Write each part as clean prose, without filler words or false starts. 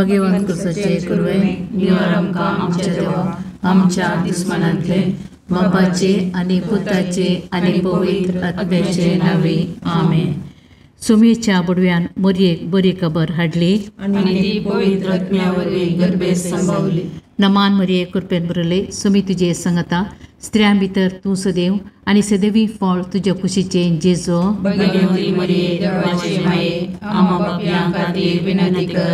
भगवंत कुसाचे कुरवे निवार आमकां आमच्या देवा आमच्या दुस्मनांतले बापाचे आनी पुताचे आनी पवित्र आत्म्याचे नांवे आमेन. सुमेच्या बुडव्यान मोरयेक बरी खबर हाडली आनी ती पवित्र आत्म्या वरवीं गर्भेत संभावली. नमान मरिये कृपेन भरले सुमी तुजे संगता स्त्रियां भितर तूं सदैव आनी सदैवी फळ तुज्या कुशीचें जेजो. भगवती मरिये देवाचे माये आम्हा पापयां खातीर विनंती कर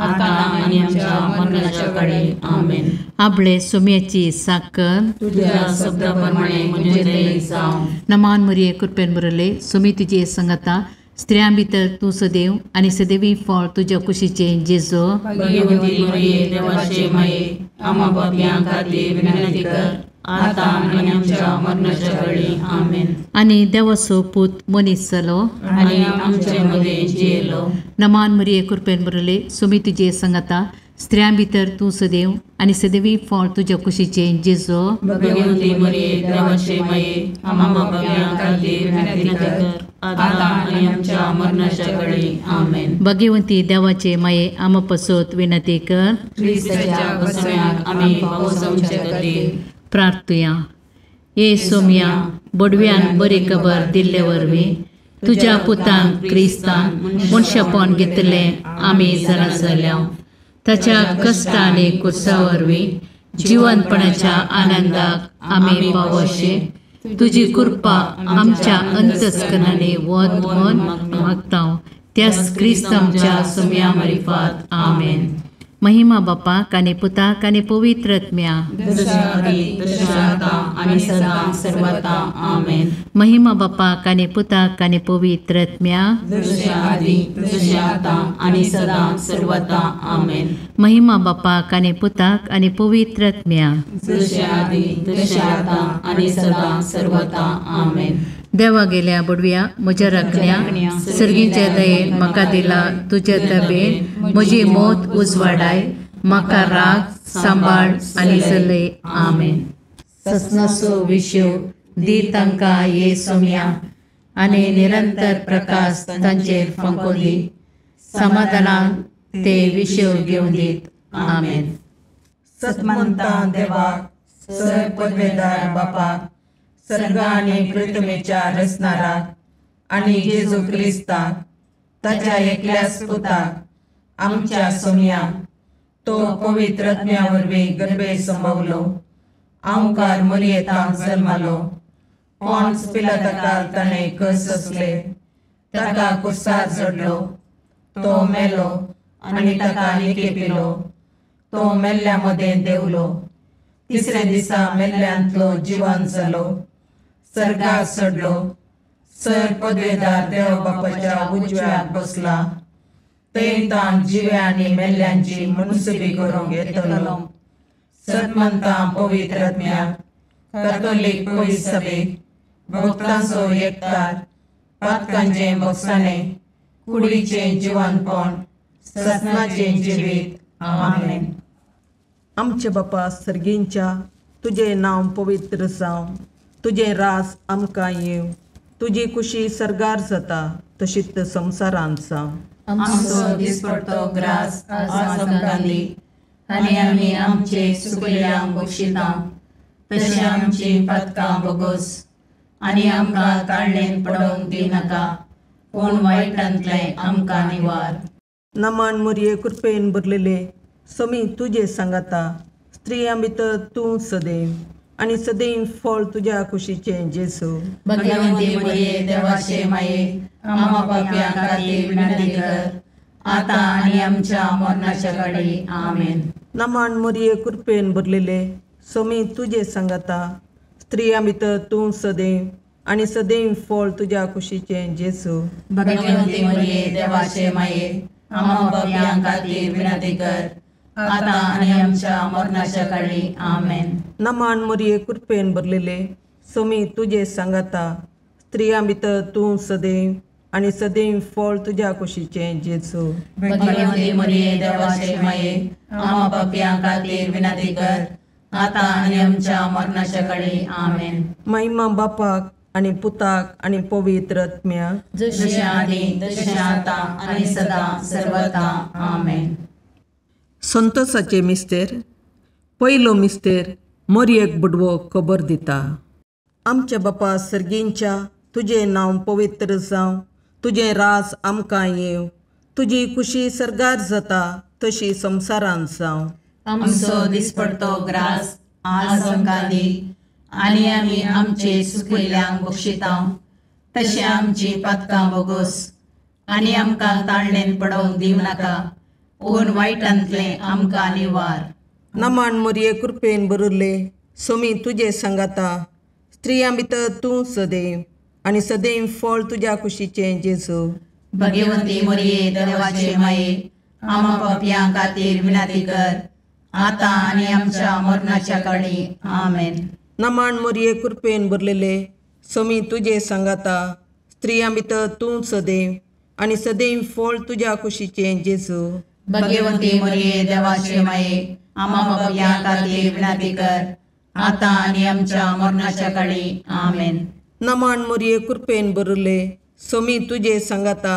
आतां आनी आमच्या मरणाच्या काळी आमेन. आपले सुम्याची साकर तुझ्या शब्दा प्रमाणे म्हजें जावं. नमान मरिये कृपेन भरले सुमी तुजे संगता स्त्रियां भितर तूं सदैव आनी सदैवी फळ तुज्या कुशीचें जेजो. भगवती मरिये देवाचे माये आम्हा पापयां खातीर विनंती कर आतां आनी आमच्या मरणाच्या काळी आमेन. आनी देवाचो पूत मनीस जालो आनी आमचे मदें जियेलो. नमान मरिये कृपेन भरले सुमी तुजे संगता स्त्रियां भितर तूं सदैव आनी सदैवी फळ तुज्या कुशीचें जेजो. भगवती मरिये देवाचे माये आम्हा पापयां खातीर विनंती कर आतां आनी आमच्या मरणाच्या काळी आमेन. भगवंती देवाचे माये आम्हा पसत विनंती कर. क्रिस्ताच्या बसव्याक आमी पावसाचे खातीर प्रार्थुया. ये सोम्या बडव्यान बरी खबर दिल्ले वरवीं तुज्या पुतान क्रिस्तान मनशापण घेतलें आमी जाणा जाल्या. ताच्या कश्ट आनी कुर्सा वरवीं जिवनपणाच्या आनंदाक आमी पावोशे तुजी कृपा आमच्या अंतस्करणांनी वत म्हूण मागता त्याच क्रिस्त आमच्या सोम्या मारिफात आमेन. महिमा बापाक आनी पुताक आनी पवित्र आत्म्या. महिमा बापाक आनी पुताक आनी पवित्र आत्म्या. महिमा बापाक आनी पुताक आनी पवित्र आत्म्या. देवा गेल्या बुडव्या म्हज्या राखण्या सर्गीच्या दयेन म्हाका दिला तुज्या दबेन म्हजी मौत उजवाडाय म्हाका राग सांबाळ आनी चलय आमेन. ससनाचो विशय दी तांकां ये सोम्या आनी निरंतर प्रकाश तांचेर फांको दी समाधानान ते विशय घेवन दीत आमेन. सतमंता देवाक सर पदवेदार बापाक सर्ग आनी पृथ्वीच्या रचणाराक आनी जेजू क्रिस्ताक ताच्या एकल्याच पुताक आमच्या सोम्याक तो पवित्र आत्म्या वरवीं गर्भे संभवलो आंवकार मरियेतांक जल्मालो पॉन्स पिलाताकाल ताणें कस सोंसले ताका कुर्सार चडलो तो मेलो आनी ताका निकेपिलो तो मेल्ल्या मदें देंवलो तिसऱ्या दिसा मेल्ल्यांतलो जिवन जालो सर्गाक चडलो सर पदवेदार देव बापाच्या उजव्याक बसला थंय ताण जिव्या आनी मेल्ल्यांची मनसुबी करूंक येतलो. सतमंता पवित्र आत्म्याक कॅथोलीक पवित्र सभेक भक्तांचो एकतार पातकांचें भोगसाणें कुडीचें जिवनपण ससनाचें जिवीत आमेन. आमचे बापा सर्गींच्या तुजें नांव पवित्र जावं तुजें रास आमकां येवं तुजी कुशी सर्गार जाता तशीच संवसारांत जावं. आमचो दिसपडतो ग्रास आज आमकां दी आनी आमी आमचे सुकल्यांक बक्षिता तशें आमची पातकां बोगोस आनी आमकां ताळणेन पडोवंक दिनाका पूण वायटांतलें आमकां निवार. नमान मोरये कृपेन भरलेले समी तुजे सांगाता स्त्रियां भितर तूं सदैव आनी सदैव फळ तुज्या कुशीचें जेजू. भगवंती मरिये देवाचे माये आम्हा पापयां खातीर विनंती कर आतां आनी आमच्या मरणाच्या काळी आमेन. नमान मरिये कृपेन भरलेले समी तुजे सांगाता स्त्रियां भितर तूं सदैव आनी सदैव फळ तुज्या कुशीचें जेजू. भगवंती मरिये देवाचे माये आम्हा पापयां खातीर विनंती कर आतां आनी आमच्या मरणाच्या काळी आमेन. नमान मरिये कृपेन भरलेले समी तुजे सांगाता स्त्रियां भितर तूं सदैव आनी सदैव फळ तुज्या कुशीचें जेजू. भगवंती मरिये देवाचे माये आम्हा पापयां खातीर विनंती कर आतां आनी आमच्या मरणाच्या काळी आमेन. महिमा बापाक आनी पुताक आनी पवित्र आत्म्याक जशें आदी तशें आतां आनी सदां सर्वता आमेन. संतोषाचे मिस्तेर. पयलो मिस्तेर मोरयेक बुडवो खबर दिता. आमच्या बापा सर्गींच्या, तुजें नांव पवित्र जावं, तुजें राज आमकां येवं, तुजी खुशी सर्गार जाता तशी संवसारांत जावं. आमचो दिसपडतो ग्रास आज आमकां दी आनी आमी आमचे सुकिल्ल्यांक बक्षिता तशें आमची पातकां बोगोस आनी आमकां ताळणेन पडोवंक दिवं नाका पूण वायटांतलें आमकां निवार. नमान मोरये कृपेन बरुल्ले, सोमी तुजे सांगाता, स्त्रियां भितर तूं सदैव आनी सदैव फळ तुज्या कुशीचें जेजू. भगवंती मोरये देवाचे माये, आमा पापयां खातीर विनंती कर आतां आनी आमच्या मरणाच्या काळी. आमेन. नमान मोरये कृपेन भरलेले, सोमी तुजे सांगाता, स्त्रियां भितर तूं सदैव आनी सदैव फळ तुज्या कुशीचें जेजू. भगवंती मोरये देवाचे माये, आमा पापयां खातीर विनंती कर आतां आनी आमच्या मरणाच्या काळी. आमेन. नमान मोरये कृपेन भरले, सोमी तुजे सांगाता,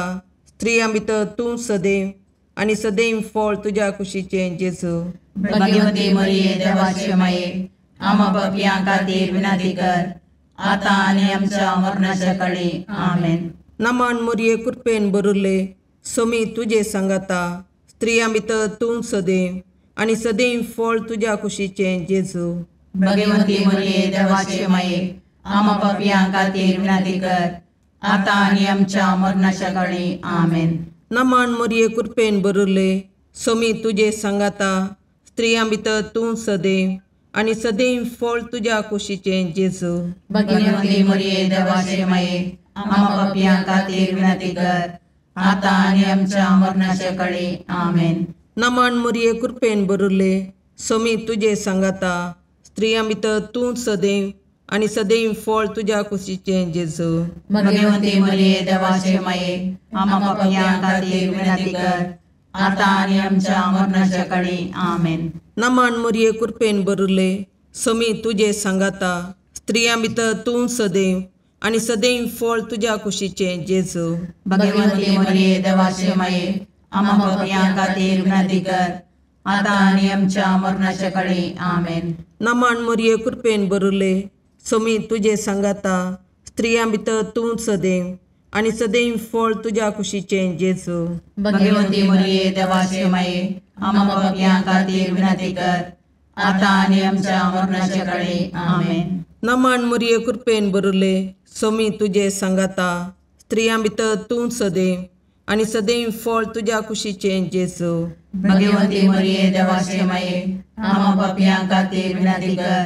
स्त्रियां भितर तूं सदैव आनी सदैव फळ तुज्या कुशीचें जेजू. भगवंती मोरये देवाचे माये, आमा पापयां खातीर विनंती कर आतां आनी आमच्या मरणाच्या काळी. आमेन. नमान मोरये कृपेन भरले, सोमी तुजे सांगाता, स्त्रियां भितर तूं सदैव आनी सदैव फळ तुज्या कुशीचें जेजू. भगवंती मोरये देवाचे माये, आमा पापयां खातीर विनंती कर आतां आनी आमच्या मरणाच्या काळी. आमेन. नमान मोरये कृपेन भरले, सोमी तुजे सांगाता, स्त्रियां भितर तूं सदैव आनी सदैव फळ तुज्या कुशीचें जेजू. भगवंती मोरये देवाचे माये, आमा पापयां खातीर विनंती कर आतां आनी आमच्या मरणाच्या काळी. आमेन. नमान मोरये कृपेन भरले, सोमी तुजे सांगाता, स्त्रियां भितर तूं सदैव आनी सदैव फळ तुज्या कुशीचें जेजू. भगवंती मोरये देवाचे माये, आमा पापयां खातीर विनंती कर आतां आनी आमच्या मरणाच्या काळी. आमेन. नमान मोरये कृपेन भरले, सोमी तुजे सांगाता, स्त्रियां भितर तूं सदैव आनी सदैव फळ तुज्या कुशीचें जेजू. भगवंती मोरये देवाचे माये, आमा पापयां खातीर विनंती कर आतां आनी आमच्या मरणाच्या काळी. आमेन. नमान मोरये कृपेन भरले, सोमी तुजे सांगाता, स्त्रियां भितर तूं सदैव आनी सदैव फळ तुज्या कुशीचें जेजू. भगवंती मोरये देवाचे माये, आमा पापयां खातीर विनंती कर आतां आनी आमच्या मरणाच्या काळी. आमेन. नमान मोरये कृपेन भरले, सोमी तुजे सांगाता, स्त्रियां भितर तूं सदैव आनी सदैव फळ तुज्या कुशीचें जेजू. भगवंती मोरये देवाचे माये, आमा पापयां खातीर विनंती कर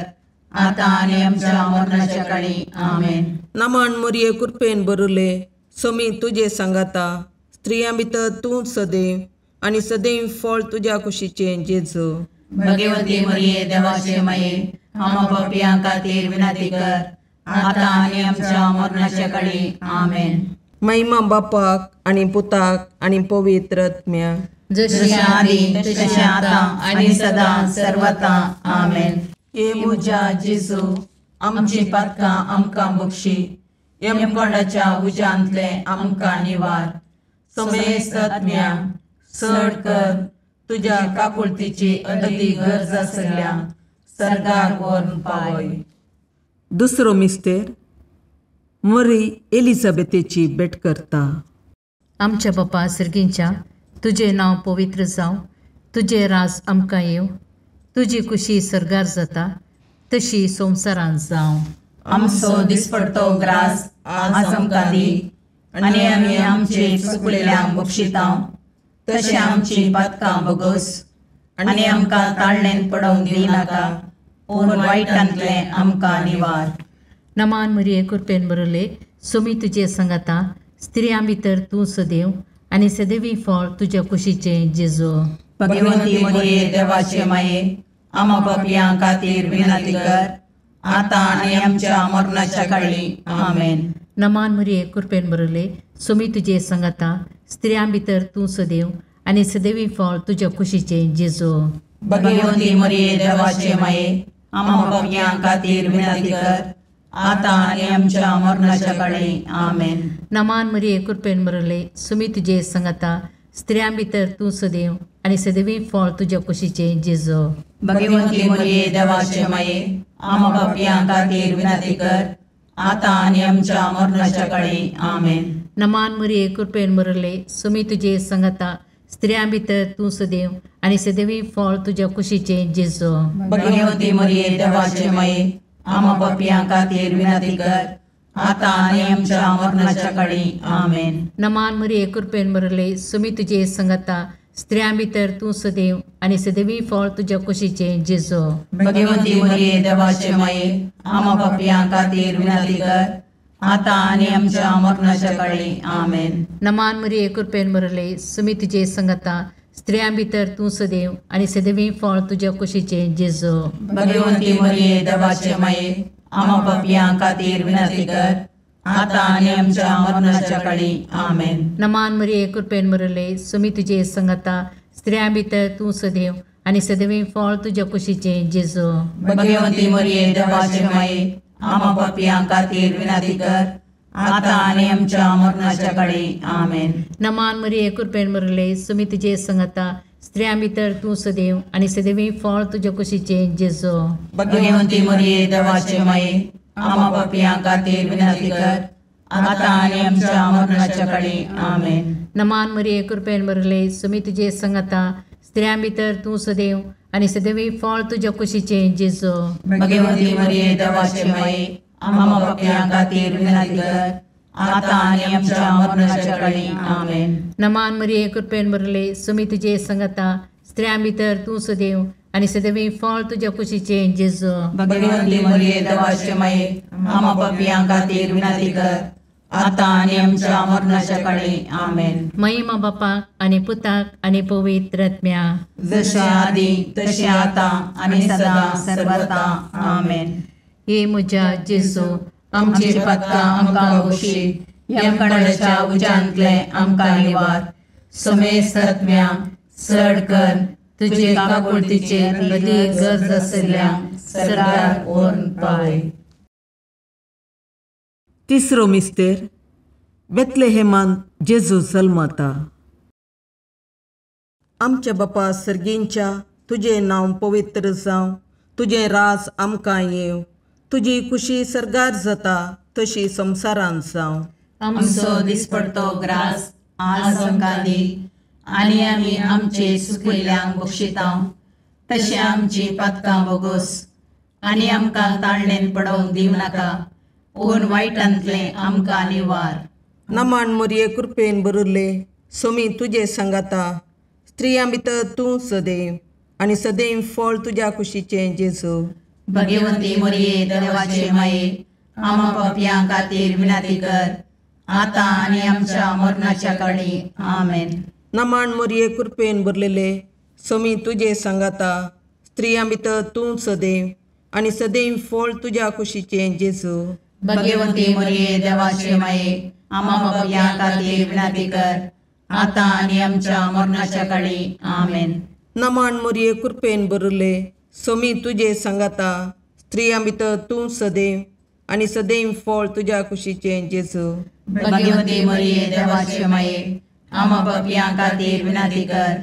आतां आनी आमच्या मरणाच्या काळी. आमेन. नमान मोरये कृपेन भरले, सोमी तुजे सांगाता, स्त्रियां भितर तूं सदैव आनी सदैव फळ तुज्या कुशीचें जेजू. भगवंती मोरये देवाचे माये, आमा पापयां खातीर विनंती कर आतां आनी आमच्या मरणाच्या काळी. आमेन. महिमा बापाक आनी पुताक आनी पवित्र आत्म्याक, जशी आदी तशें आतां आनी सदां सर्वता. आमेन. हे म्हज्या जेजू, आमची पातकां आमकां बक्षी, यमकोंडाच्या उज्यांतलें आमकां निवार, समेस्त आत्म्या चड कर तुज्या काकुळतीची अदती गरज आसल्या सर्गाक व्हरून पावय. दुसरो मिस्तेर मरी एलिझाबेथेची भेट करता. आमच्या बापा सर्गींच्या, तुजें नांव पवित्र जावं, तुजें राज आमकां येवं, तुजी खुशी सर्गार जाता तशी संवसारांत जावं. आमचो दिसपडतो ग्रास आज आमकां दी आनी आमी आमचे चुकलेल्यांक बक्षिता तशें आमची पातकां बोगोस आनी आमकां ताळणेन पडोवंक दिनाका पूण वायटांतलें आमकां निवार. नमान मरिये कृपेन बरले, सोमी तुजे सांगाता, स्त्रियां भितर तूं सदैव आनी सदैवी फळ तुज्या कुशीचें जेजू. भगवंती मरिये देवाचे माये, आमा पापयां खातीर विनंती कर आतां आनी आमच्या मरणाच्या काळी. आमेन. नमान मरिये कृपेन बरले, सोमी तुजे सांगाता, स्त्रियां भितर तूं सदैव आनी सदैवी फळ तुज्या कुशीचें जेजू. भगवंती मरिये देवाचे माये, आमा पापयां खातीर विनंती कर आतां आनी आमच्या मरणाच्या काळी. आमेन. नमान मरिये कृपेन बरले, सोमी तुजे सांगाता, स्त्रियां भितर तूं सदैव आनी सदैवी फळ तुज्या कुशीचें जेजू. भगवंती मरिये देवाचे माये, आम्हा पापयां खातीर विनंती कर, आतां आनी आमच्या मरणाच्या काळी. आमेन. नमान मरिये, कृपेन भरले, सुमी तुजे संगता, स्त्रियां भितर तूं सदैव आनी सदैवी फळ तुज्या कुशीचें जेजू. भगवंती मरिये देवाचे माये, आम्हा पापयां खातीर विनंती कर, आतां आनी आमच्या मरणाच्या काळी. आमेन. नमान मरिये, कृपेन भरले, सुमी तुजे संगता, स्त्रियां भितर तूं सदैव आनी सदैवी फळ तुज्या कुशीचें जेजू. भगवंती मरिये देवाचे माये, आम्हा पापयां खातीर विनंती कर, आतां आनी आमच्या मरणाच्या काळी. आमेन. नमान मरिये, कृपेन भरले, सुमी तुजे संगता, स्त्रियां भितर तूं सदैव आनी सदैवी फळ तुज्या कुशीचें जेजू. भगवंती मरिये देवाचे माये, आम्हा पापयां खातीर विनंती कर, आतां आनी आमच्या मरणाच्या काळी. आमेन. नमान मरिये, कृपेन भरले, सुमी तुजे संगता, स्त्रियां भितर तूं सदैव आनी सदैवी फळ तुज्या कुशीचें जेजू. भगवंती मरिये देवाचे माये, आम्हा पापयां खातीर विनंती कर, आतां आनी आमच्या मरणाच्या काळी. आमेन. नमान मरिये, कृपेन भरले, सुमी तुजे संगता, स्त्रियां भितर तूं सदैव आनी सदैवी फळ तुज्या कुशीचें जेजू. भगवंती मरिये देवाचे माये, आम्हा पापयां खातीर विनंती कर, आतां आनी आमच्या मरणाच्या काळी. आमेन. नमान मरिये, कृपेन भरले, सुमी तुजे संगता, स्त्रियां भितर तूं सदैव आनी सदैवी फळ तुज्या कुशीचें जेजू. भगवंती मरिये देवाचे माये, आम्हा पापयां खातीर विनंती कर, आतां आनी आमच्या मरणाच्या काळी. आमेन. नमान मरिये, कृपेन भरले, सुमी तुजे संगता, स्त्रियां भितर तूं सदैव आनी सदैवी फळ तुज्या कुशीचें जेजू. भगवंती मरिये देवाचे माये, आम्हा पापयां खातीर विनंती कर, आतां आनी आमच्या मरणाच्या काळी. आमेन. महिमा बापाक आनी पुताक आनी पवित्र आत्म्या, जशें आदी तशें आतां आनी सदां सर्वता. आमेन. हे म्हज्या जेजू, आमची पातकां आमकां बक्षी, यमकणाच्या उज्यांतले आमकां निवार, समेस्त आत्म्या चड कर तुजे काकुळतीचेर अदीक गरज आशिल्ल्या सरकार व्हरून पावय. तिसरो मिस्तेर, बेतलेहेमान जेजू जल्मता. आमच्या बापा सर्गींच्या, तुजें नांव पवित्र जावं, तुजें राज आमकां येवं, तुजी कुशी सर्गार जाता तशी संवसारांत जावं. आमचो दिसपडतो ग्रास आज आमकां दी, आनी आमी आमचे सुकिल्ल्यांक बक्षिता तशें आमची पातकां बोगोस, आनी आमकां ताळणेन पडोवंक दिवं नाका, पूण वायटांतलें आमकां निवार. नमान मरिये, कृपेन भरिल्ले, सोमी तुजे सांगाता, स्त्रियां भितर तूं सदैव आनी सदैव फळ तुज्या कुशीचें जेजू. भगवंती मरिये देवाचे माये, आम्हा पापयां खातीर विनंती कर, आतां आनी आमच्या मरणाच्या काळी. आमेन. नमान मरिये, कृपेन भरलेले, सोमी तुजे सांगाता, स्त्रियां भितर तूं सदैव आनी सदैव फळ तुज्या कुशीचें जेजू. भगवंती मरिये देवाचे माये, आम्हा पापयां खातीर विनंती कर, आतां आनी आमच्या मरणाच्या काळी. आमेन. नमान मरिये, कृपेन भरिल्ले, सोमी तुजे सांगाता, स्त्रियां भितर तूं सदैव आनी सदैव फळ तुज्या कुशीचें जेजू. भगवंती मरिये देवाचे माये, आम्हा पापयां खातीर विनंती कर,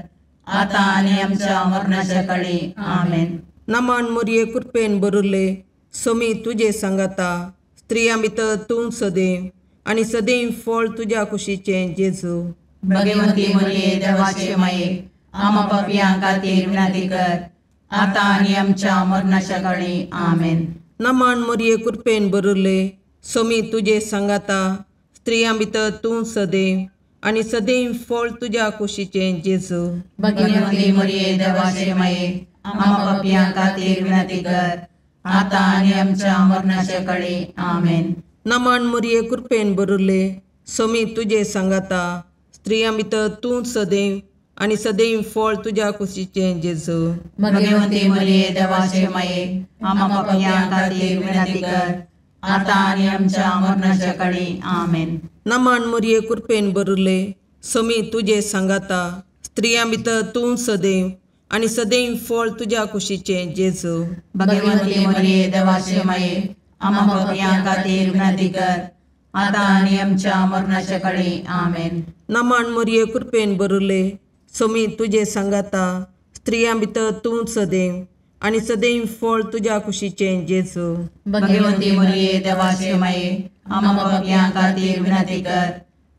आतां आनी आमच्या मरणाच्या काळी. आमेन. नमान मरिये, कृपेन भरिल्ले, सोमी तुजे सांगाता, स्त्रियां भितर तूं सदैव आनी सदैव फळ तुज्या कुशीचें जेजू. भगवंती मरिये देवाचे माये, आम्हा पापयां खातीर विनंती कर, आतां आनी आमच्या मरणाच्या काळी. आमेन. नमान मरिये, कृपेन भरिल्ले, सोमी तुजे सांगाता, स्त्रियां भितर तूं सदैव आनी सदैव फळ तुज्या कुशीचें जेजू. भगवंती मरिये देवाचे माये, आम्हा पापयां खातीर विनंती कर, आतां आनी आमच्या मरणाच्या काळी. आमेन. नमान मरिये, कृपेन भरिल्ले, सोमी तुजे सांगाता, स्त्रियां भितर तूं सदैव आनी सदैव फळ तुज्या कुशीचें जेजू. भगवंती मरिये देवाचे माये, आम्हा पापयां खातीर विनंती कर, आतां आनी आमच्या मरणाच्या काळी. आमेन. नमान मरिये, कृपेन भरिल्ले, सोमी तुजे सांगाता, स्त्रियां भितर तूं सदैव आनी सदैव फळ तुज्या कुशीचें जेजू. भगवंती मरिये देवाचे माये, आम्हा पापयां खातीर विनंती कर, आतां आनी आमच्या मरणाच्या काळी. आमेन. नमन मरिये कृपेन भरिल्ले, स्वामी तुजे सांगाता, स्त्रियां भितर तूं सदैव आनी सदैव फळ तुज्या कुशीचें जेजू. भगवंती मरिये देवाचे माये, आम्हा पापयां खातीर विनंती कर,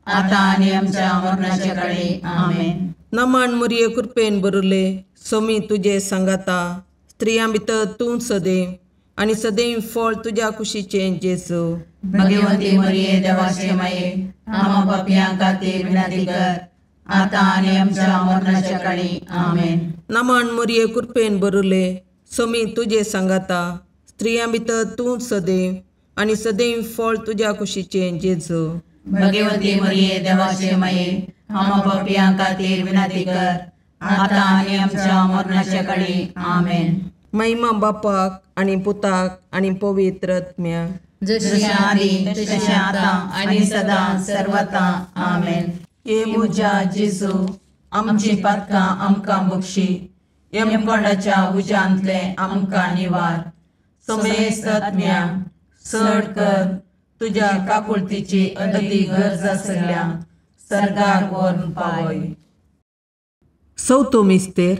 आतां आनी आमच्या मरणाच्या काळी. आमेन. नमन मरिये कृपेन भरिल्ले, स्वामी तुजे सांगाता, स्त्रियां भितर तूं सदैव आनी सदैव फळ तुज्या कुशीचें जेजू. भगवंती मरिये देवाचे माये, आम्हा पापयां खातीर विनंती कर, आतां आनी आमच्या मरणाच्या काळी. आमेन. नमन मरिये कृपेन भरिल्ले, स्वामी तुजे सांगाता, स्त्रियां भितर तूं सदैव आनी सदैव फळ तुज्या कुशीचें जेजू. भगवंती मरिये देवाचे माये, आम्हा पापयां खातीर विनंती कर, आतां आनी आमच्या मरणाच्या काळी. आमेन. महिमा बापाक आनी पुताक आनी पवित्र आत्म्याक, जशें आदी तशें आतां आनी सदां सर्वता. आमेन. हे म्हज्या जेजू, आमची पातकां आमकां बक्षी, यमकोंडाच्या उज्यांतलें आमकां निवार, समेस्त आत्म्यांक चड कर तुज्या काकुळतीची अदती गरज आसल्या सर्गाक व्हरून पावय. चवथो मिस्तेर.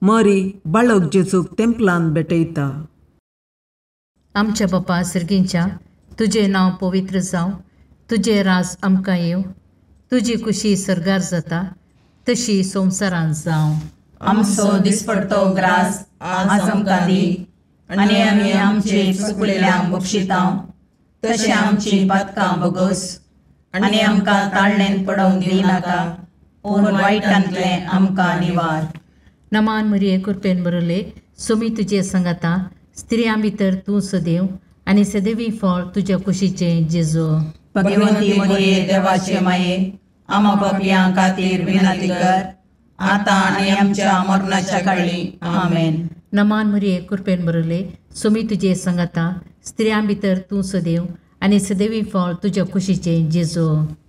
मरी बाळक जेजूक तेंपलान भेटयता. आमच्या बापा सर्गींच्या, तुजें नांव पवित्र जावं, तुजें राज आमकां येवं, तुजी कुशी सर्गार जाता तशी संवसारांत जावं. आमचो दिसपडतो ग्रास आज आमकां दी, आनी आमी आमचे चुकलेल्यांक बक्षितांव तशें आमची पातकां बगोस, आनी आमकां ताळणेन पडोवंक दिनाका, पूण वायटांतलें आमकां निवार. नमान मरिये कृपेन भरिल्ले, स्वामी तुजे सांगाता, स्त्रियां भितर तूं सदैव आनी सदैवी फळ तुज्या कुशीचें जेजू. भगवंती मरिये देवाचे माये, आम्हा पापयां खातीर विनंती कर, आतां आनी आमच्या मरणाच्या काळी. आमेन. नमान मरिये कृपेन भरिल्ले, स्वामी तुजे सांगाता, स्त्रियां भितर तूं सदैव आनी सदैवी फळ तुज्या कुशीचें जेजू.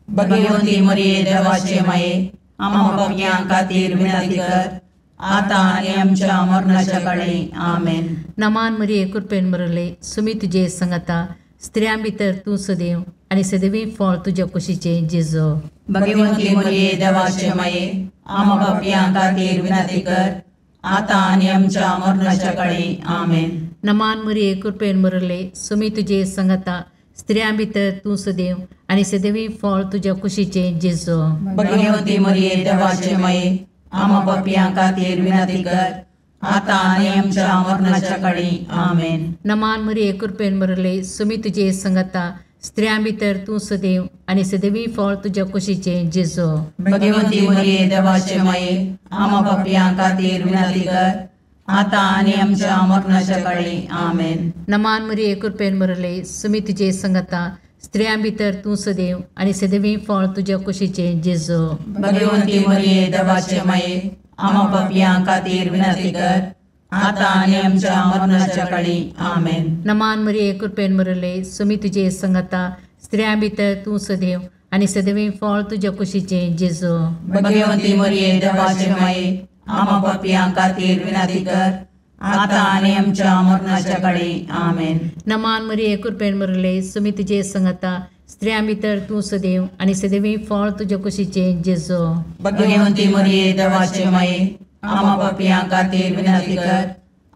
भगवंती मरिये देवाचे माये, आम्हा पापयां खातीर विनंती कर, आतां आनी आमच्या मरणाच्या काळी. आमेन. नमान मरिये कृपेन भरिल्ले, स्वामी तुजे सांगाता, स्त्रियां भितर तूं सदैव आनी सदैवी फळ तुज्या कुशीचें जेजू. भगवंती मरिये देवाचे माये, आम्हा पापयां खातीर विनंती कर, आतां आनी आमच्या मरणाच्या काळी. आमेन. नमान मरिये कृपेन भरिल्ले, स्वामी तुजे सांगाता, स्त्रियां भितर तूं सदैव आनी सदैवी फळ तुज्या कुशीचें जेजू. भगवंती मरिये देवाचे माये, आम्हा पापयां खातीर विनंती कर, आतां आनी आमच्या मरणाच्या काळी. आमेन. नमान मरिये कृपेन भरिल्ले, स्वामी तुजे सांगाता, स्त्रियां भितर तूं सदैव आनी सदैवी फळ तुज्या कुशीचें जेजू. भगवंती मरिये देवाचे माये, आम्हा पापयां खातीर विनंती कर, आतां आनी आमच्या मरणाच्या काळी. आमेन. नमान मरिये कृपेन भरिल्ले, स्वामी तुजे सांगाता, स्त्रियां भितर तूं सदैव आनी सदैवी फळ तुज्या कुशीचें जेजू. भगवंती मरिये देवाचे माये, आम्हा पापयां खातीर विनंती कर, आतां आनी आमच्या मरणाच्या काळी. आमेन. नमान मरिये कृपेन भरिल्ले, स्वामी तुजे सांगाता, स्त्रियां भितर तूं सदैव आनी सदैवी फळ तुज्या कुशीचें जेजू. भगवंती मरिये देवाचे माये, आम्हा पापयां खातीर विनंती कर, आतां आनी आमच्या मरणाच्या काळी. आमेन. नमान मरिये कृपेन भरिल्ले, स्वामी तुजे सांगाता, स्त्रियां भितर तूं सदैव आनी सदैवी फळ तुज्या कुशीचें जेजू. भगवंती मरिये देवाचे माये, आम्हा पापयां खातीर विनंती कर,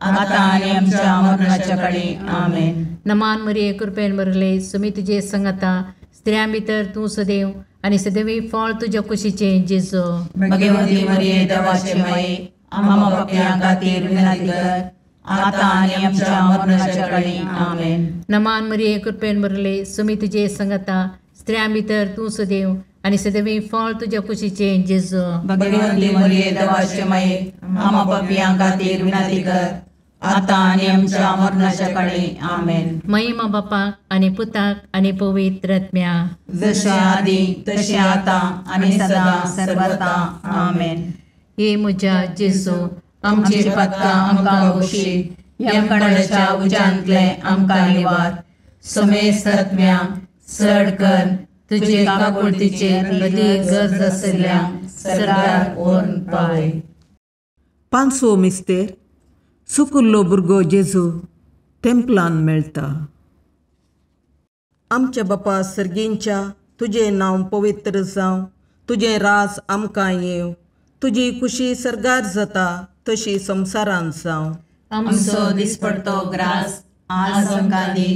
आतां आनी आमच्या मरणाच्या काळी. आमेन. नमान मरिये कृपेन भरिल्ले, स्वामी तुजे सांगाता, स्त्रियां भितर तूं सदैव आनी सदैवी फळ तुज्या कुशीचें जेजू. भगवंती मरिये देवाचे माये, आम्हा पापयां खातीर विनंती कर, आतां आनी आमच्या मरणाच्या काळी. आमेन. नमान मरिये कृपेन भरिल्ले, स्वामी तुजे सांगाता, स्त्रियां भितर तूं सदैव आनी सदैवी फळ तुज्या कुशीचें जेजू. भगवंती मरिये देवाचे माये, आम्हा पापयां खातीर विनंती कर, आतां आनी आमच्या मरणाच्या काळी. आमेन. महिमा बापाक आनी पुताक आनी पवित्र आत्म्याक, जशें आदी तशें आतां आनी सदां सर्वता. आमेन. हे म्हज्या जेजू, आमची पातकां आमकां बक्षी, यमकंडाच्या उज्यांतलें आमकां निवार, समेस्त आत्म्यांक चड कर तुजे काकुळतीचे अदीक गरज आशिल्ल्यांक सर्गाक व्हरून पावय. पांचवो मिस्तेर. सुकुल्लो भुरगो जेजू तेंपलान मेळटा. आमच्या बापा सर्गींच्या तुजें नांव पवित्र जावं, तुजें राज आमकां येवं, तुजी खुशी सर्गार जाता तशी संवसारांत जावं. आमचो दिसपडतो ग्रास आज आमकां दी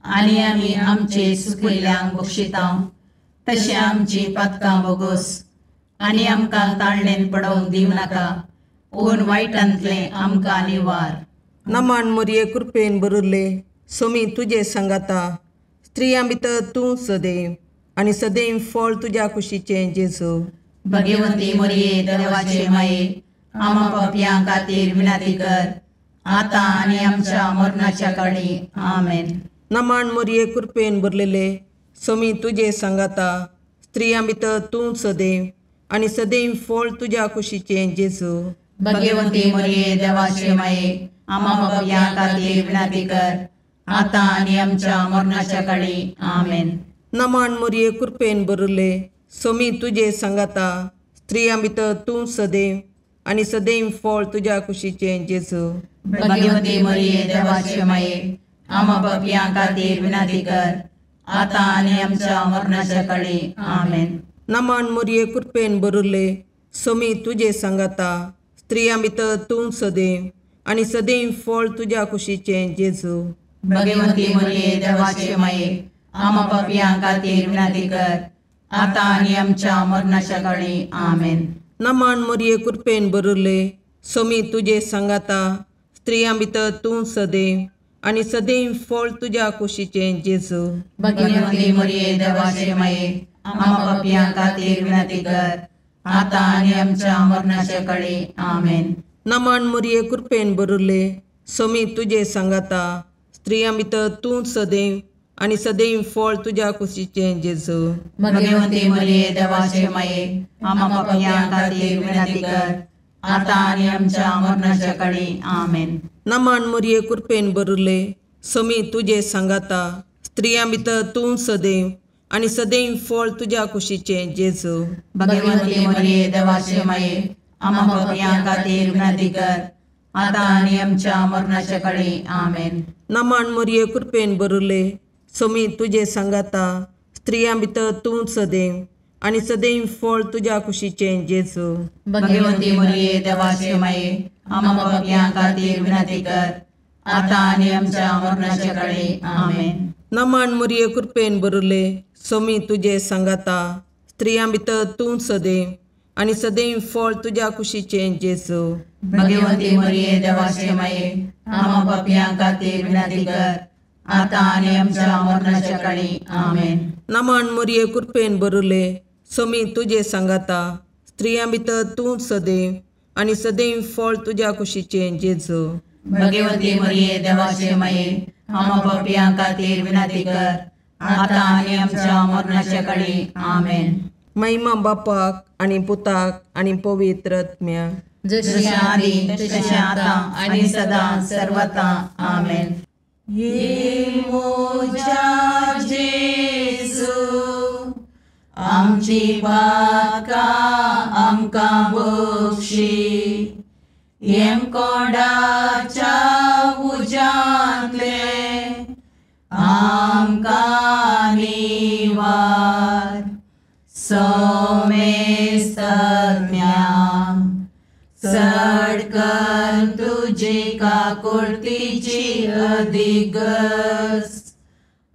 आनी आमी आमचे सुकिल्ल्यांक बक्षिता तशें आमची पातकां बोगोस आनी आमकां ताळणेन पडोवंक दिवं नाका पूण वायटांतलें आमकां निवार. नमान मोरये कृपेन बरुल्ले सोमी तुजे सांगाता, स्त्रियां भितर तूं सदैव आनी सदैव फळ तुज्या कुशीचें जेजू. भगवंती मोरये देवाचे माये आमा पापयां खातीर विनंती कर आतां आनी आमच्या मरणाच्या काळी. आमेन. नमान मोरये कृपेन भरलेले सोमी तुजे सांगाता, स्त्रियां भितर तूं सदैव आनी सदैव फळ तुज्या कुशीचें जेजू. भगवंती मोरये देवाचे माये आमा पापयां खातीर विनंती कर आतां आनी आमच्या मरणाच्या काळी. आमेन. नमान मोरये कृपेन भरले सोमी तुजे सांगाता, स्त्रियां भितर तूं सदैव आनी सदैव फळ तुज्या कुशीचें जेजू. भगवंती मोरये देवाचे माये आमा पापयां खातीर विनंती कर आतां आनी आमच्या मरणाच्या काळी. आमेन. नमान मोरये कृपेन भरले सोमी तुजे सांगाता, स्त्रियां भितर तूं सदैव आनी सदैव फळ तुज्या कुशीचें जेजू. भगवंती मोरये देवाचे माये आमा पापयां खातीर विनंती कर आतां आनी आमच्या मरणाच्या काळी. आमेन. नमान मोरये कृपेन भरले सोमी तुजे सांगाता, स्त्रियां भितर तूं सदैव आनी सदैव फळ तुज्या कुशीचें जेजू. भगवंती मोरये देवाचे माये आमा पापयां खातीर विनंती कर आतां आनी आमच्या मरणाच्या काळी. आमेन. नमान मोरये कृपेन भरले सोमी तुजे सांगाता, स्त्रियां भितर तूं सदैव आनी सदैव फळ तुज्या कुशीचें जेजू. भगवंती मोरये देवाचे माये आमा पापयां खातीर विनंती कर आतां आनी आमच्या मरणाच्या काळी. आमेन. नमान मोरये कृपेन भरले सोमी तुजे सांगाता, स्त्रियां भितर तूं सदैव आनी सदैव फळ तुज्या कुशीचें जेजू. भगवंती मोरये देवाचे माये आमा पापयां खातीर विनंती कर आतां आनी आमच्या मरणाच्या काळी. आमेन. नमान मोरये कृपेन भरले सोमी तुजे सांगाता, स्त्रियां भितर तूं सदैव आनी सदैव फळ तुज्या कुशीचें जेजू. भगवंती मोरये देवाचे माये आमा पापयां खातीर विनंती कर आतां आनी आमच्या मरणाच्या काळी. आमेन. नमान मोरये कृपेन भरले सोमी तुजे सांगाता, स्त्रियां भितर तूं सदैव आनी सदैव फळ तुज्या कुशीचें जेजू. भगवंती मोरये देवाचे माये आमा पापयां खातीर विनंती कर आतां आनी आमच्या मरणाच्या काळी. आमेन. नमान मोरये कृपेन भरले सोमी तुजे सांगाता, स्त्रियां भितर तूं सदैव आनी सदैव फळ तुज्या कुशीचें जेजू. भगवंती मोरये देवाचे माये आमा पापयां खातीर विनंती कर आतां आनी आमच्या मरणाच्या काळी. आमेन. महिमा बापाक आनी पुताक आनी पवित्र आत्म्याक, जशी आदी तशें आतां आनी सदां सर्वता. आमेन. ये मोजा जेजू आमची पातकां आमकां बक्षी, येमकोंडाच्या उज्यांतले आमकां निवार. सोमेस्तज्ञा चड कर तुजी काकुळतीची अधिगस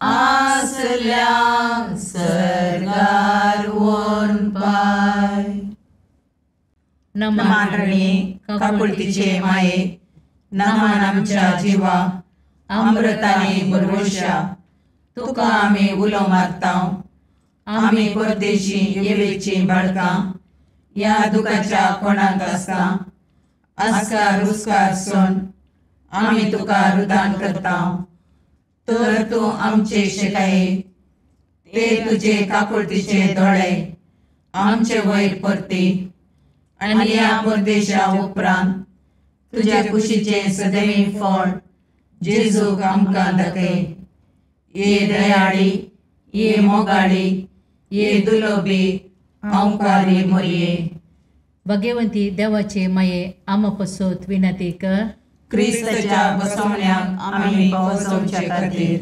आसल्या सर्गार व्हरून पाय. नमान रणी काकुळतीचे माये, नमान आमच्या जिवा अमृताने भरवशा, तुका आमी उलो मारता. आमी परदेशी येवेची बाळकां ह्या दुखाच्या कोणाक आसता आस्कार उस्कार सोन आमी तुका रुदान करता. तर तूं आमचे शिकाये ते तुजे काकुळतीचे दोळे आमचे वयर परती आनी ह्या परदेशा उपरांत तुज्या कुशीचें सदैव फळ जेजूक आमकां दाखय. ये दयाळी, ये मोगाळी, ये दुलोबी अंकारी मोरये. भगवंती देवाचे माये आमा पसोत विनंती कर. क्रिस्ताच्या बसवण्याक आमी पावसोवचे खातीर.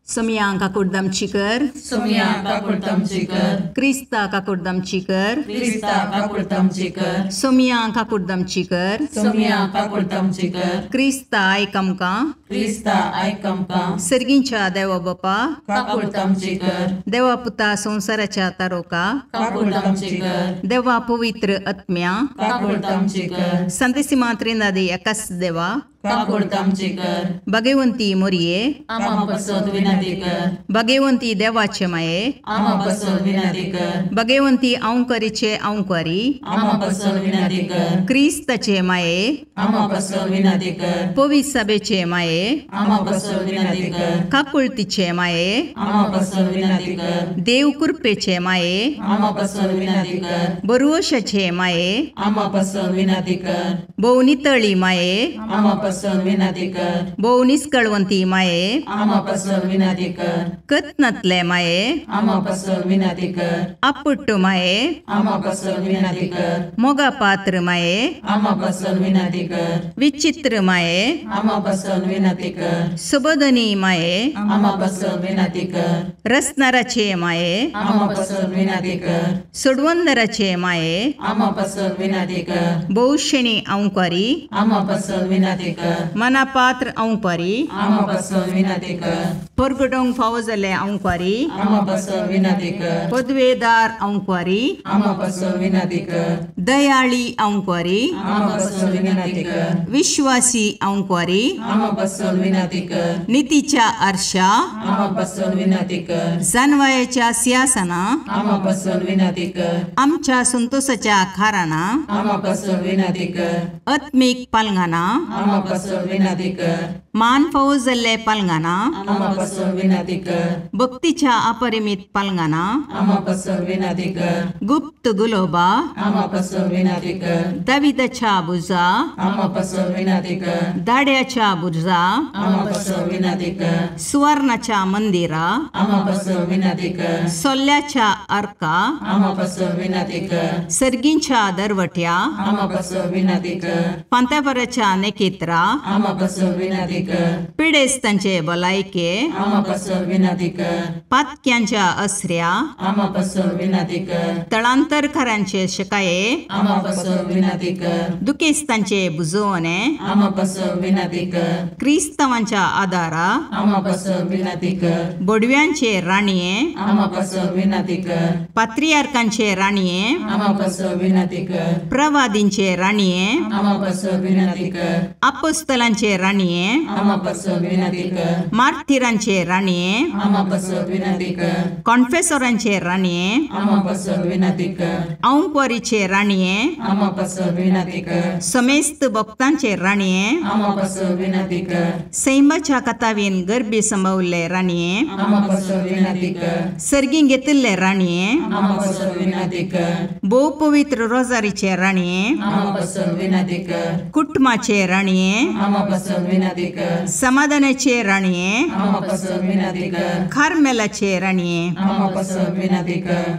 सोमया काकुडदामची कर, सोमया काकुडदामची कर, क्रिस्ता काकुडदामची कर, क्रिस्ता काकुडदामची कर, सोमया काकुडदामची कर, सोमया काकुडदामची कर, क्रिस्ता आयक आमकां, क्रिस्ता आयक आमकां, सर्गींच्या देवा बापा काकुडदामची कर, देवा पुता संवसाराच्या तारोका काकुडदामची कर, देवा पवित्र आत्म्या काकुडदामची कर, संतेसिमा त्रिनादी एकाच देवा काकुडदामची कर, भगवंती मोरये आमा पासत विनंती कर, भगवंती देवाचे माये आमा पासत विनंती कर, भगवंती औंकरीचे औंकरी आमा पासत विनंती कर, क्रिस्ताचे माये आमा पासत विनंती कर, पवित्र सभेचे माये आमा पासत विनंती कर, काकुळतीचे माये आमा पासत विनंती कर, देव कृपेचे माये आमा पासत विनंती कर, बरोशाचे माये आमा पासत विनंती कर, भोव नितळी माये आमा पासत विनंती कर, भोव निस्कळवंती माये आमा पासत विनंती कर, कत्नातले माये आमा पासत विनंती कर, आपुट्ट माये आमा पासत विनंती कर, मोगा पात्र माये आमा पासत विनंती कर, विचित्र माये आमा पासत विनंती कर, सुबोधनी माये आमा पासत विनंती कर, रसनाराचे माये आमा पासत विनंती कर, सोडवंदराचे माये आमा पासत विनंती कर, भोवशेणी औंकारी आमा पासत विनंती कर, मनापात्र औंकारी आमा पासत विनंती कर, परगटोंक फावो जाल्ले औंकारी आमा पासत विनंती कर, पदवेदार औंकारी आमा पासत विनंती कर, दयाळी औंकारी आमा पासत विनंती कर, विश्वासी औंकारी आमा पासत विनंती कर, नितीच्या आरशा आमा पासत विनंती कर, जानवायाच्या सिंहासना आमा पासत विनंती कर, आमच्या संतोषाच्या खाराना आमा पासत विनंती कर, आत्मीक पालंगाना आमा पासत विनंती कर, मान फावो जाल्ले पालंगाना आमा पासत विनंती कर, भक्तीच्या अपरिमित पालंगाना आमा पासत विनंती कर, गुप्त गुलोबा आमा पासत विनंती कर, दाविदाच्या बुजा आमा पासत विनंती कर, दाड्याच्या बुर्जा आमा पासत विनंती कर, सुवर्णाच्या मंदिरा आमा पासत विनंती कर, सोल्ल्याच्या अर्का आमा पासत विनंती कर, सर्गींच्या दरवट्या आमा पासत विनंती कर, पांतापराच्या नेकेत्रा आमा पासत विनंती कर, पिडेस्तांचे भलायके आमा पासत विनंती कर, पातक्यांच्या असऱ्या आमा पासत विनंती कर, तळांतरकारांचे शकाये आमा पासत विनंती कर, दुखेस्तांचे बुजवणे आमा पासत विनंती कर, क्रिस्तावांच्या आदारा आमा पासत विनंती कर, बोडव्यांचे राणये आमा पासत विनंती कर, पात्रियार्कांचे राणये आमा पासत विनंती कर, प्रवादींचे राणये आमा पासत विनंती कर, अपोस्तलांचे राणये आमा पासत विनंती कर, मार्थिरांचे राणये आमा पासत विनंती कर, कॉन्फेसोरांचे राणये आमा पासत विनंती कर, औंकवारीचे राणये आमा पासत विनंती कर, समेस्त भक्तांचे राणये आमा पासत विनंती कर, सैमाच्या कथावीन गर्भी संभवल्ले राणये आमा पासत विनंती कर, सर्गीं घेतिल्ले राणये आमा पासत विनंती कर, भोव पवित्र रोजारीचे राणये आमा पासत विनंती कर, कुटुंबाचे राणये आमा पासत विनंती कर, समाधानाचे राणये आमा पासत विनंती कर, कार्मेलाचे राणये आमा पासत विनंती कर,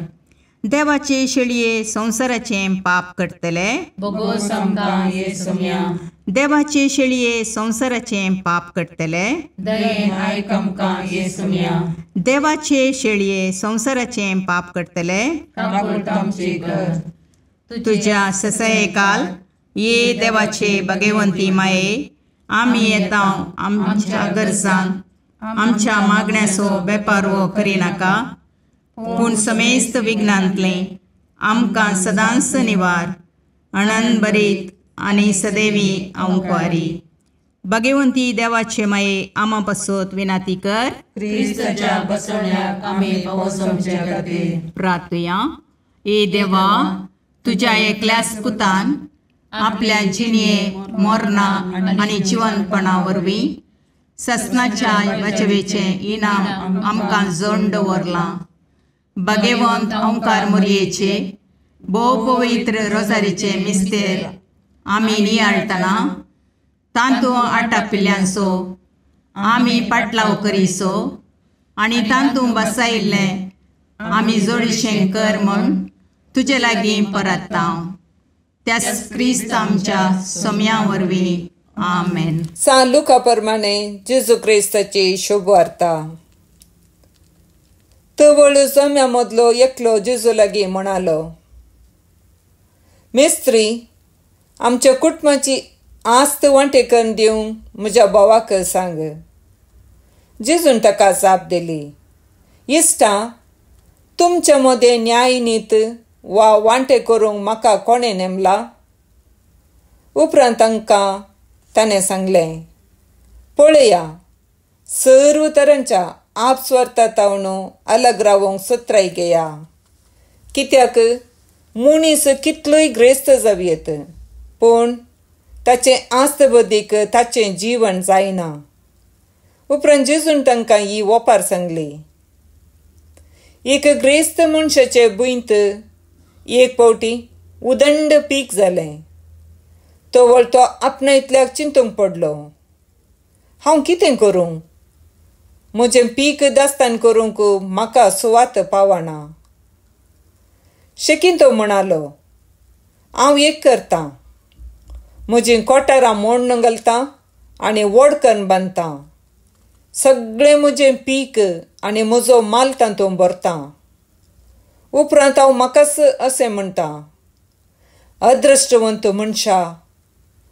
देवाचे शेळये संवसाराचे पाप करतले बोगोस आमकां ये सोम्या, देवाचे शेळये संवसाराचे पाप करतले दयेन आयक आमकां ये सोम्या, देवाचे शेळये संवसाराचे पाप करतले काकुळटामची कर, तुझ्या ससयकाल ये देवाचे भगवंती माये आमी येता आमच्या गरजांक आमच्या मागण्याचो बेपारवो करिनाका पूण समेस्त विघ्नांतलें आमकां सदांच निवार अणनभरीत आनी सदैवी औंकवारी. भगवंती देवाचे माये आमा पासत विनाती कर. क्रिस्ताच्या बसवण्याक आमी पावस आमच्या खातीर प्रार्थुया. ए देवा, तुज्या एकल्याच पुतान आपल्या जिणये मरणा आनी जिवनपणा वरवीं ससनाच्या वाचवेचें इनाम आमकां जण दवरलां. भगवंत ओंकार मोरयेचे भोव पवित्र रोजारीचे मिस्तेर आमी नियाळटना तांतू आटापिल्ल्यांचो आमी पाटलाव करीसो आनी तांतू बसायिल्लें आमी जोडीशें कर म्हूण तुजे लागीं परत्ता. त्याच क्रिस्त आमच्या सोम्या वरवीं. आमेन. सान लुका प्रमाणे जेजू क्रिस्ताची शुभ वार्ता. तवळ जम्या मदलो एकलो जेजू लागीं म्हणालो, मेस्त्री, आमच्या कुटुंबाची आस्त वांटे करून दिवंक म्हज्या भावाक सांग. जेजून ताका जाप दिली, इश्टा, तुमच्या मदें न्यायनीत वा वांटे करूंक म्हाका कोणें नेमला? उपरांत तांकां ताणें सांगलें, पळया, सर्व तरांच्या आपस्वार्थातावन अलग रावंक सत्राय घेया. कित्याक मनीस कितलोय ग्रेस्त जावयेत, पूण ताचें आस्तबदीक ताचें जीवन जायना. उपरांत जेजून तांकां ही ओपार सांगली, एक ग्रेस्त मनशाचे भुंयत एक फावटी उदंड पीक जालें. तवळ तो आपणा इतल्याक चिंतूंक पडलो, हांव कितें करूं? म्हजें पीक दास्तान करूंक म्हाका सुवात पावना. शेकीन तो म्हणालो, हांव एक करतां, म्हजीं कोठारां मोडून घालतां आनी व्हड करून बांदतां. सगळें म्हजें पीक आनी म्हजो माल तातूंत भरतां. उपरांत हांव म्हाकाच अशें म्हणटा, अदृश्टवंत मनशा,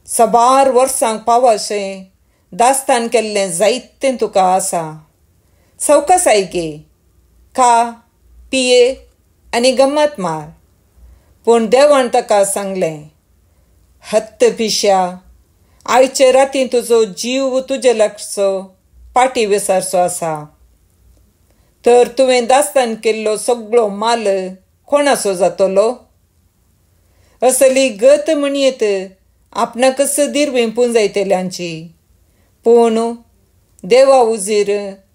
साबार वर्सांक पावशें दास्तान केल्लें जायतें तुका आसा. सवकासाय घे, खा, पिये आनी गम्मत मार. पूण देवान ताका सांगलें, हत्त पिश्या, आयचे राती तुजो जीव तुजे लागचो पाटी विसरचो आसा. तर तुवें दास्तान केल्लो सगळो माल कोणाचो जातलो? असली गत म्हणयेत आपणाकच दिरवें पुंजायतल्यांची, पूण देवा उजीर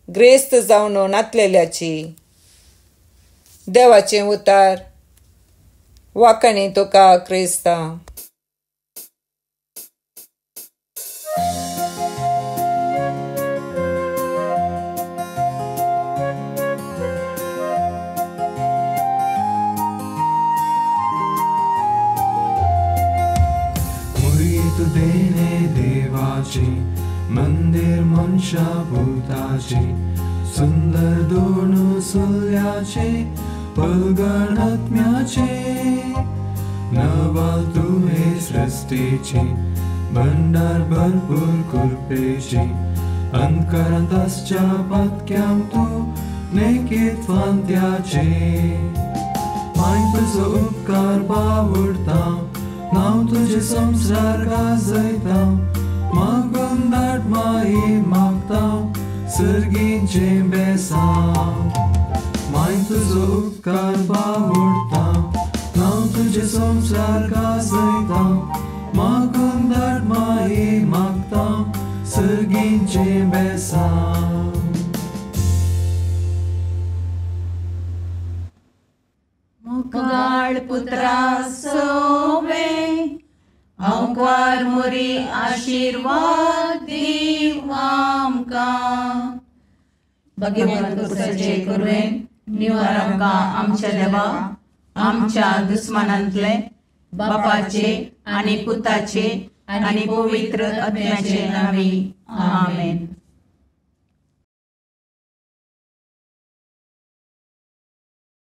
ग्रेस्त जावन नातलेल्याची. देवाचें उतार. वाकाणी तुका क्रिस्ता. मंदिर मनशा भूताचे सुंदर दोन सुल्याचे पलगण आत्म्याचे नवाल तुहे सृष्टीचे भंडार भरपूर कृपेचे अंतकरांत आसच्या पातक्यांक तूं नेकीत फांत्याचे. माय तुजो उपकार बावडता, नांव तुजें संवसार गाजयता, मागून दाट माई मागता सर्गीचें बेसांव. माय तुजो उपकार बावडता, नांव तुजें संवसार गाजयता, मागून दाट माई मागता सर्गीचें बेसांव. मुखाळ पुत्रा सोवे अंकार मोरी आशीर्वाद दीव आमकां. भगवंत पुरुषाचे कुरवेन निवार आमकां आमच्या देवा आमच्या दुस्मानांतले बापाचे आनी पुताचे आनी पवित्र आत्म्याचे नांवी. आमेन.